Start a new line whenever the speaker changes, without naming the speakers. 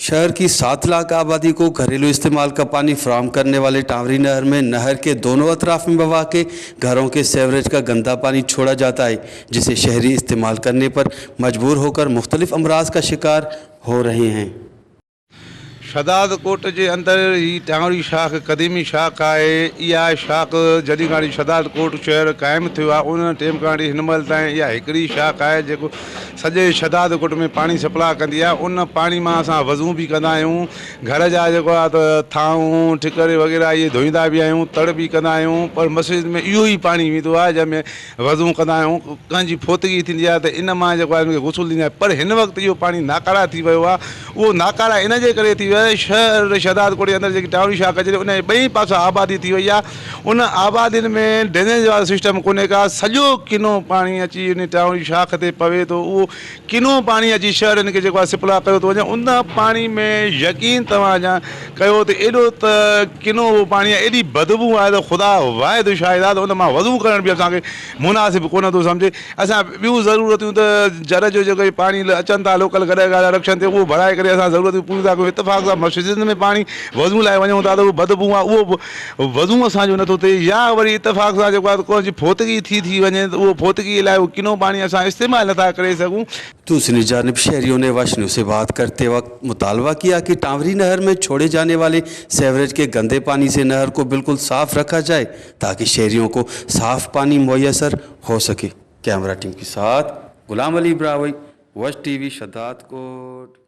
शहर की 7 लाख आबादी को घरेलू इस्तेमाल का पानी फराहम करने वाले टावरी नहर में नहर के दोनों अतराफ में बवा के घरों के सेवरेज का गंदा पानी छोड़ा जाता है, जिसे शहरी इस्तेमाल करने पर मजबूर होकर मुख्तलिफ अमराज का शिकार हो रहे हैं।
شھدادڪوٽ جي اندر هي ٽانوري شاخ قديمي شاخ آهي. اها شاخ جڏهن کان وٺي شھدادڪوٽ شهر قائم ٿيو آهي ان ٽيم کان وٺي هن مهل تائين اها هڪڙي شاخ آهي جيڪو سڄي شھدادڪوٽ ۾ پاڻي سپلاء ڪندي آهي. ان پاڻي مان اسان وضو به ڪندا آهيون، گهر جا جيڪو آهي ته ٿانو ٺڪر وغيره اهي ڌوئيندا به آهيون، تڙ به ڪندا آهيون پر مسجد ۾ اهو ئي پاڻي ويندو آهي جنهن ۾ وضو ڪندا آهيون. ڪنهن جي فوتگي ٿيندي آهي ته ان مان جيڪو آهي ان کي غسل ڏيندا آهيون پر هن وقت اهو پاڻي ناڪاره ٿي ويو آهي. اهو ناڪاره ان جي ڪري ٿي ويو آهي شهر شهدادڪوٽ جي اندر جيڪي ٽائوني شاخ اچي ٿي ان جي ٻئي پاسا آبادي ٿي وئي آهي ان آبادين ۾ ڊرينيج وارو سسٽم ڪونهي ڪا سڄو ڪنو پاڻي اچي ان ٽائوني شاخ تي پوي ٿو اهو ڪنو پاڻي اچي شهرين کي جيڪو آهي سپلاء ڪيو ٿو وڃي ان پاڻي ۾ يقين توهان جا ڪيو ته ايڏو ته ڪنو اهو پاڻي آهي ايڏي بدبو آهي ته خدا واحد شاهد آهي ته ان مان وضو ڪرڻ به اسان کي مناسب ڪونه ٿو سمجهي اسان ٻيون ضرورتون ته جر جو جيڪو پاڻي اچن ٿا لوڪل گڏهه گاڏا رڪشن تي اهو ڀرائي ڪري اسان ضرورتون پوريون ٿا ڪيون اتفاق سان مسجدن ۾ پاڻي وضو لاء وڃون ٿا ته اهو بدبو آهي اهو به وضو اسان جو نٿو ٿئي يا وري اتفاق سان جيڪو آهي ڪنهن جي فوتگي ٿي ٿي وڃي ته اهو فوتگي لاء اهو ڪنو پاڻي اسان استعمال نٿا ڪري سگهون.
دوسري جانب شهريون ني وش نيوز سي بات ڪرتي وقت مطالبه ڪيا ڪي ٽانوري نهر ۾ ڇوڙي جاني والي سيوريج ڪي گندي پاني سي نهر ڪو بلڪل صاف رکا جائي تاڪي شهريون ڪو صاف پاني ميسر هو سگهي. ڪئميرا ٽيم ڪي ساٿ غلام علي براهوئي، وش ٽي وي شھدادڪوٽ.